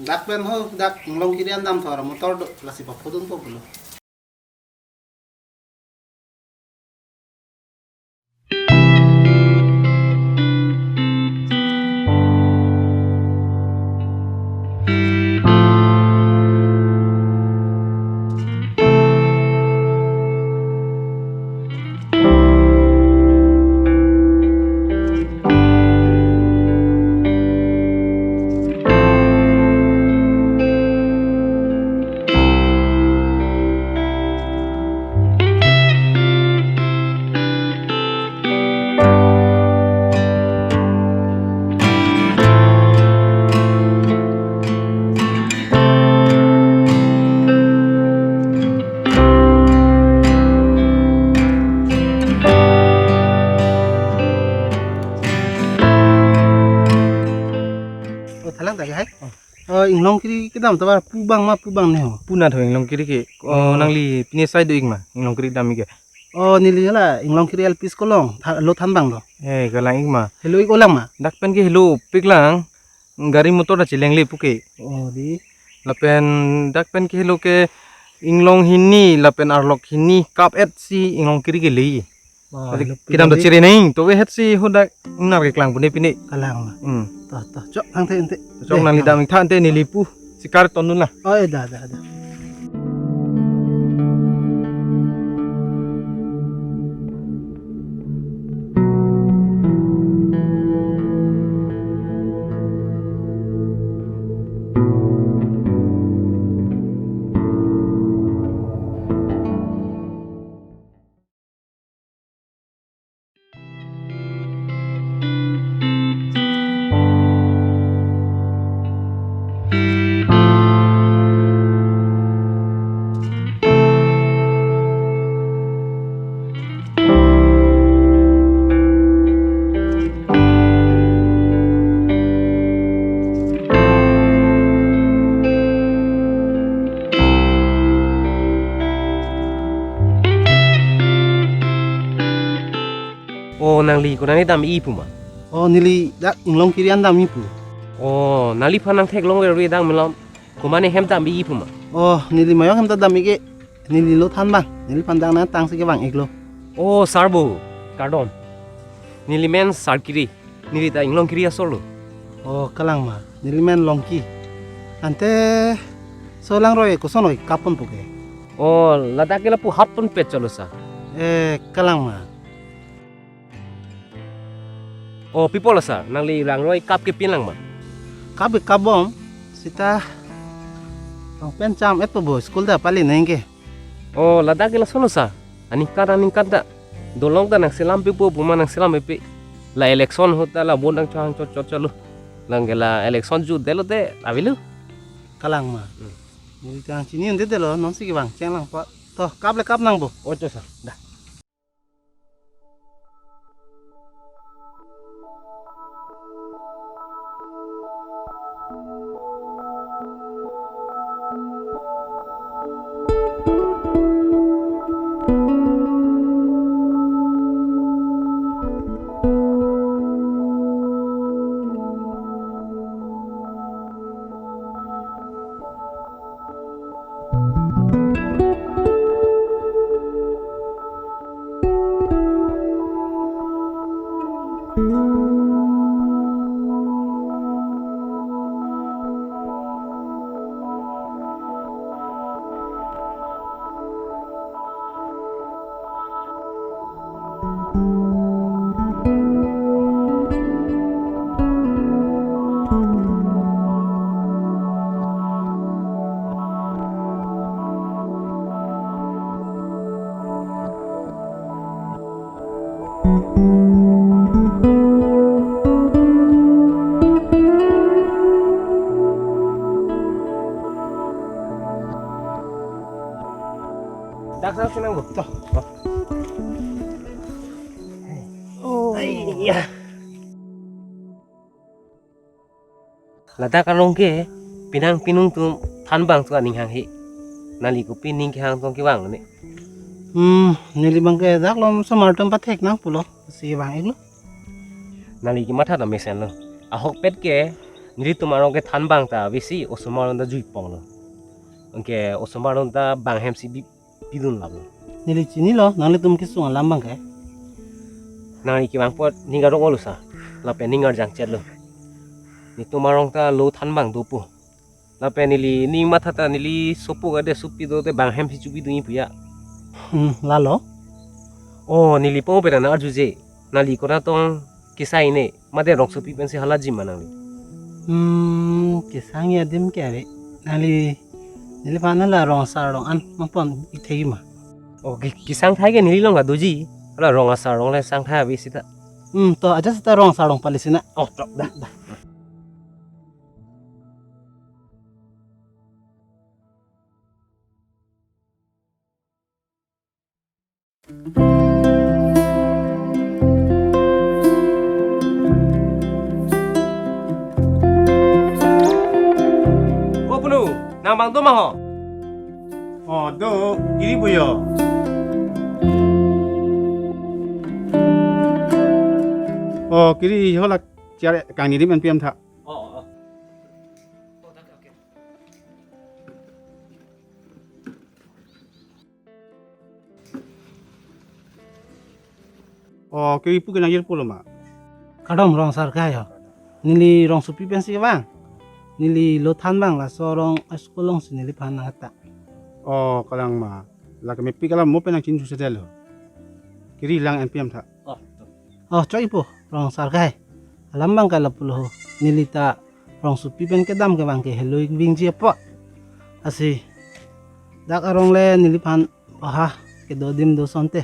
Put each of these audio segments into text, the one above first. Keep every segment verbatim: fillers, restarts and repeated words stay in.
Dak pen ho, dak Inglongkiri an damthor amotor do, lasi paphodunpo pulo. Oh, thalang tadi hai. Oh, Inglongkiri kedam ta ba pu abang ma, pu abang ne ho? Pu nat ho Inglongkiri ke. Oh, oh, nangli pine sai do-ik ma Inglongkiri dam-ik ke? Oh, neli la Inglongkiri L P School along tha-, lo than abang lo. Eh, kalang-ik ma. Helo-ik olang ma? Dak pen ke helopik lang. Gari motor ta chelengle puke. Oh, di. Lapen dak pen ke helo ke Inglong hini lapen arlok hini kap-et si Inglongkiri kele. Wah, jadi helopik kedam ta di. Chere neng, to we het si hadak ingnar keklang pune pine. Kalang ma. Hmm. Toh, toh, chok thangthe ante. Chok, deh, nangli dam-ik tha ante, neli pu. Sikar tondun la. Oh, eh, da, da, da. Oh, nangli konane dam-i pu ma? Oh, neli dak Inglongkiri an dam-i pu. Oh, nangliphan nangtheklong verve dang melam. Komane hem dam-i pu ma? Oh, neli Mayong hem ta dam-ik ke. Neli lo than abang. Neliphan dang nangtang si kevang-iklo. Oh, sir bo. Kardom. Neli men Sarkiri. Neli ta Inglongkiri asor lo. Oh, kalang ma. Neli men Longki. Ante so langroi koson oi kapon puke? Oh, ladak ke lapu hapon pet chalo sa. Eh, kalang ma. Oh, pi pulo sir, nangli langroi kap ke pin lang ma? Kap ke kap bom, sita long pen cham-et po bo, school ta pali neng ke. Oh, ladak ke lason lo sir. Aningkan, aningkan ta. Dolong ta nangselam pe po, puma nangselam pe pe. La election ahut ta la vote nangchang chot chot chalo. Lang ke la election jutdetlo te, avelo. Kalang ma. Hmm. Neli tang chini un-edetlo, non si kevang cheng lang pa. To, kap le kap nang bo. Ocho sir. Da. Dak sang sinang bo. Toh. Oh. Ai, ya. Ladak along ke penang penung atum than abang atum aning hanghe. Nangli kopi ning kehang tong kevang ne? Hmm, neli abang ke dak lom osomar atum pathek nang pulo, si vang-iklo. Nangli kematha ta mesenlo. Ahokpet ke Nelitum arong kethan abang ta avesi osomar along ta juipong lo. Anke osomar along ta bang hem si bi pidun lam lo. Neli chinilo, nanglitum kesung alam abang ke. Nangli kevang apot ning arong-olo sir. Lapen ning arjang chet lo. Nelitum arong ta lo than abang dopo. Lapen neli ning matha ta neli sopo kade sopi do te bang hem si chupidunji pu ya. Hmm, lalo. Oh, neli pong pen nang arjuje. Nangli konat tong kesai ne. Mate rongsopi pensi hala jima nangli. Hmm, kesangji adim ke ave. Nangli, neliphan la rong asar along an mapon ik thekji ma? Oh, ke-, kesang thai ke neli along kadoji. Hala rong asar along le sang thai ave sita. Hmm, to aja sita rong asar along pali sina. Oh, to, da, da. O punu, nang abang do ma ho? Oh, do, kiri pu yo. Oh, kiri ho la chair kangni adim an pi-em tha. Oh, oh, oh. Oh, kiri pu ke nang jirpo lo ma? Kardom rong asar ke yo. Neli rongsopi pensi kevang. Neli lo than abang laso arong school along si neliphan nang atta. Oh, kalang ma. Lake mepik alam mo pen nang chinsu sedelo. Kiri lang an pi-em tha. Oh, to. Oh, choi pu, rong asar ke. Alam abang ke lapulo ho. Neli ta rongsopi pen kedam kevang ke helo ik vingji apot. Lasi dak arong le neliphan baha kedo adim do asonte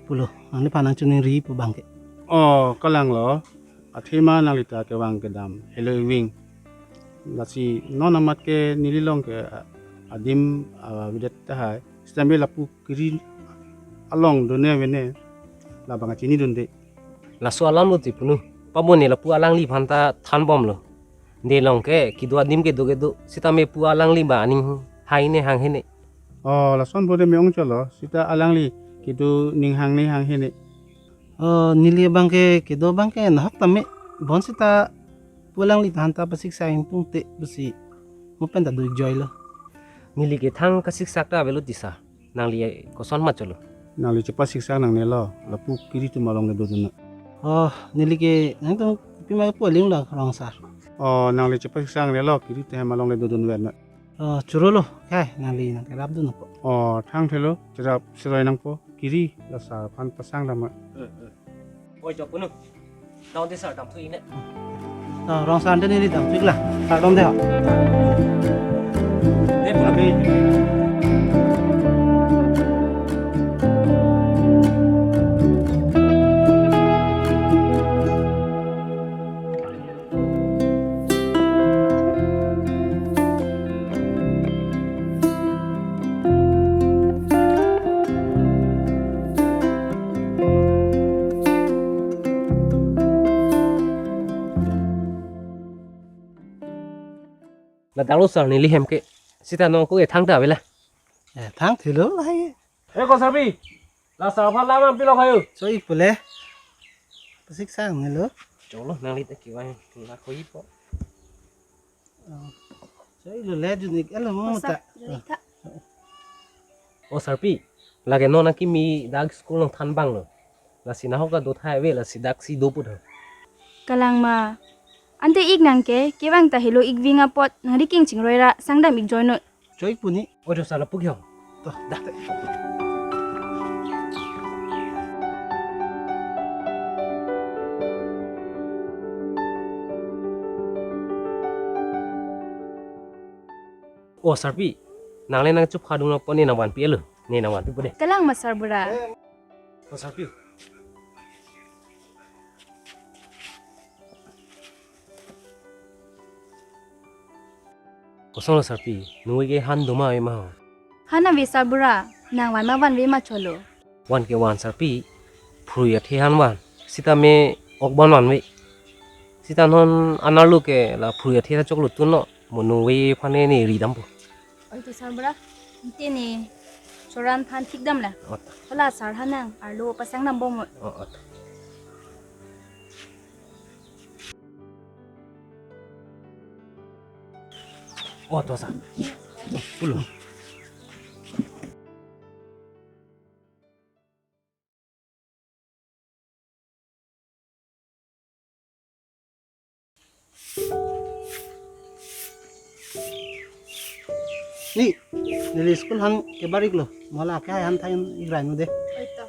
pulo. Nangliphan nang choningri pu abang ke. Oh, kalang lo. Athema nangli ta kevang kedam helo ik ving. Lasi non amat ke neli along ke adim avedet tahai. Sitame lapu kiri along done avene. Labang kachinidunde. Laso alam lo ti punu. Pabone lapu alangliphan ta thanbomlo. Ne along ke kedo adim kedo kedo. Sitame pu alangli ba aning hang hene hang hene. Oh, lason bode me-ong cholo. Sita alangli kedo ning hang ne hang hene. Oh, neli abang ke kedo abang ke nahok tame. Bonsita pu alangli than ta pasiksak ingtung te pusi mo pen ta do ik joi lo. Neli ke thang kasiksak ta avelo ti sir. Nangli koson ma cholo? Nangli chepasiksak nangne lo, lapu kiri atum along le dodun. Oh, neli ke nangtum pima pu aling lo rong asar. Oh, nangli chepasiksak nangne lo, kiri atum hem along le dodun vet na. Oh, choro lo, kai, nangli nang kerap dun po. Oh, thang thelo, cherap seroi nangpo, kiri la sir aphan pasang dam ma. Eh, eh. Oi, jo punu. Daun te sir, dam thu ine. Oh, rong asar ante neli dam thu ik la. Kardom de ho. De punu. Ladak lo sir neli hem ke. Sita non ko ethang ta avela. Ethang thelo lahai. Eh, ko sir pi. La sir aphan lam an pilo kayo. Choi pule. Pasiksak nangne lo. Cholo, nangli ta kevang la koi po. Oh. Choi lo le junik elo mo ta. Junik tha. O sir pi, lake non akimi dak school along than abang lo. Lasi nahok ta do thai ave, lasi dak si do pu tha. Kalang ma. Ante ik nang ke, kevang ta helo ik ving apot, nang riking chingroi ra, sangdam ik joi non. Choi puni. Oi, do sala pugyo. To, da. O sir pi, nang le nang chupha dun apot ne nang vanpi elo. Ne nang vanpi po de. Kalang ma sir bura. O sir pi. Koson lo sir pi, nui ke han do ma ave ma ho? Han ave sir bura, nang van ma vanve ma cholo. Van ke van sir pi, phurui athe han van, sitame ok bon vanve. Sita non anerlo ke la phurui athe ta choklo tun lo, mo nui aphan ne ri dampo. Oi te sir bura, ante ne choran aphan thik dam la. Ot. Hala sir han nang arlo pasang dam bom. O, ot. Oh, to sir. Pulo. Ni, neli school han kebar iklo. Mo la ke han than ik rai mo de. Oi to.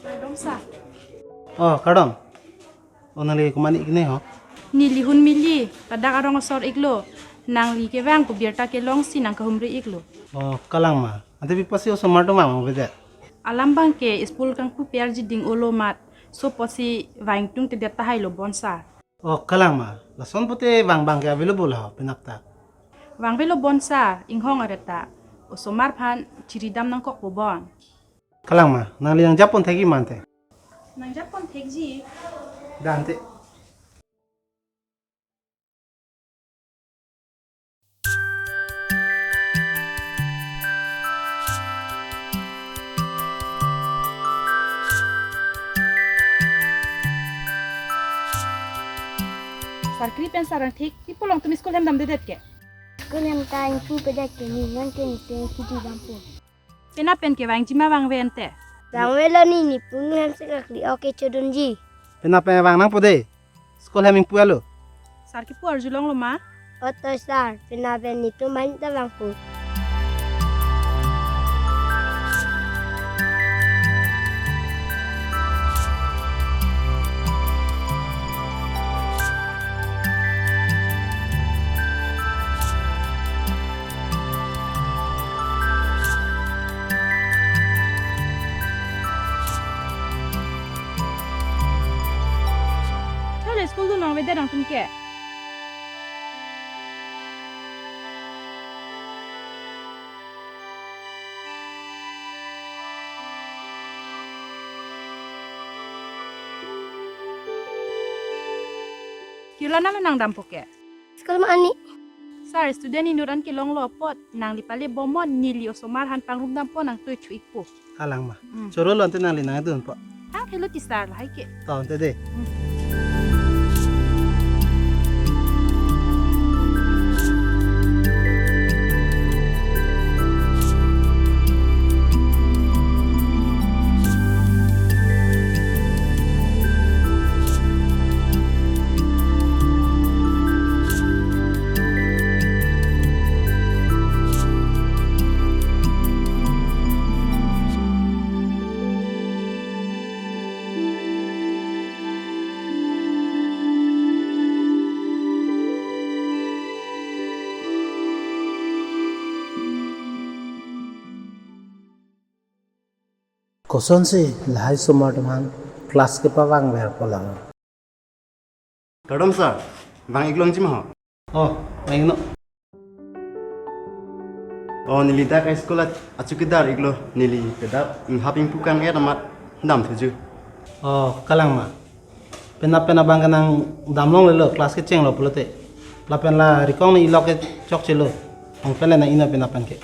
Kardom sir. Oh, kardom. Oh, nangli komat-i ikne ho? Neli Hunmili, ladak arong asor iklo. Nangli kevang pu birta kelongsi nangkahumri iklo. Oh, kalang ma. Ante pi apotsi osomar atum vang avedet? Alam abang ke school kangpu pi arji ding olo amat. Laso apotsi vang tungtedet tahai lo bon sir. Oh, kalang ma. Lason pute vang abang ke avelo bo la ho, penap ta? Vang avelo bon sir, inghong areta. Osomar aphan chiridam nangkok po bon. Kalang ma, nangli nangjapon thekji ma ante? Nangjapon thekji. Da ante. Sir kri pen sir rang thek, pi apot long tum school hem damdedet ke? School hem ta ingpu pedet ke, ni non ke ni pen kiji dampo. Penap pen ke vangji ma vangve ante? Vangvelo ni, ni punu hem si kakli ok ke chodunji. Penap pen vang nangpo de. School hem ingpu alo. Sir kipu arjulonglo ma? Oto sir, penap pen netum ahin ta vangpo. Chole school dun nangvedet nangtum ke. Kilo nalo nangdampo ke? School ma ani. Sir, student inut an kelonglo apot, nangli pale bomnon, neli osomar aphan pangrum dampo nang toi chu ikpo. Kalang ma. Hmm. Chorolo ante nangli nangdunpo. Ah, hello ti sir, lahai ke. To ante de. Hmm. Kosonsi lahai osomar atum aphan class kepavangverpo lang? Kardom sir, vang iklongji ma ho? Oh, vang iknon. Oh, neli dak school a-, achowkidar iklo, neli kedak inghap ingpu kang-et amat damthuji. Oh, kalang ma. Penap pen abang ke nangdamlonglelo, class kechenglo pulote. Lapen la rikong ni ilok ke chokchelo. Ong pen le nang-inon penap pen ke.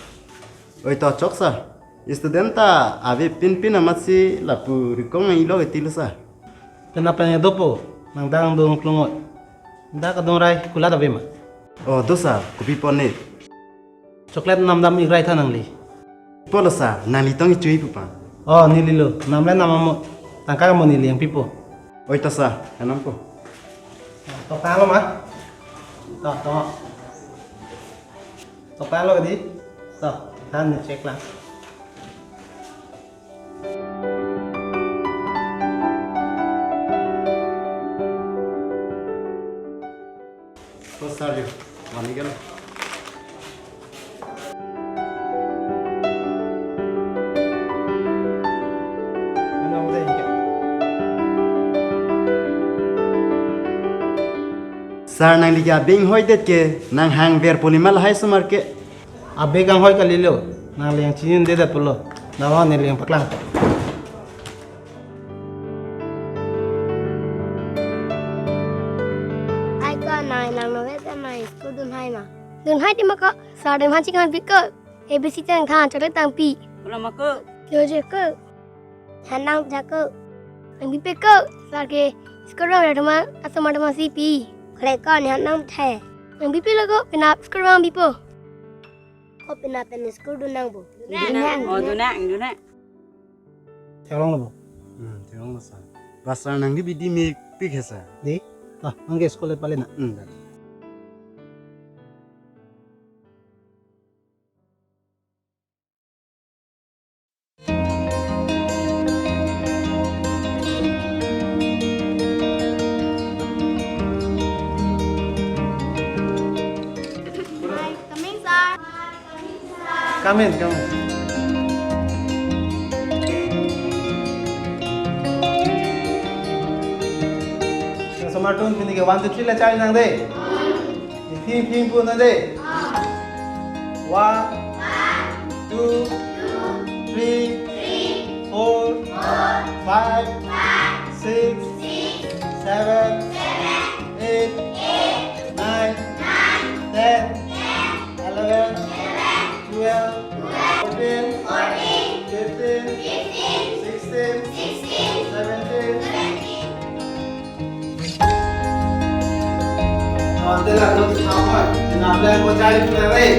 Oi to chok sir. Student ta ave pinpin amatsi lapu rikong nang-ilok etilo sir. Penap pen dopo, nang dang dong klung oi. Dak adung rai kulat ave ma? Oh, do sir, kopi pon ne? Chocolate nam dam-ik rai tha nangli. Polo sir, nangli tong ichui pupa. Oh, neli lo. Nam le nam amo. Tangka amo neli nangpipo. Oi to sir, kanampo. To palo ma. To, to. To palo kadi. To, than ne check lang. Kosaryo, wani gelo. Sir, nangli ke abeng hoi det ke, nanghang ver puni ma lahai osomar ke. Abeng kanghoi kalilo, nangli nangchinine det pulo, dawa neli nangpaklang. Ai ko nai nang nove ta nai school dunhai ma. Dunhai ti ma ko, sir dunhai chinghan pi ko. A B C tangthan, chocolate tangpi. Pulo ma ko. Yo je ko. Hanang ja ko. Nangpipe ko, sir ke school rong ra doma, asomar doma si pi. Kole ko ni hanang the. Nangpipe lo ko, penap school rong pipo. Ko penap pen school dun nangpo. Dun nang. Oh, dun nang, dun nang. Theklonglo bo. Hmm, theklonglo sir. Ba sir nangli bidi mepik he sir. Di? Ah, nangke school le pale na. Hmm, dah. Hi, coming, sir. Come in, come in. Osomar atum pini ke one, two, three le charli nang de. Phim phim pu nang de. One, two, three, four, five, six, seven, eight, nine, ten, eleven, twelve, fourteen, fifteen, sixteen, seventeen. Oh, tela, lo, apa? Sina plan ko charli plan, eh?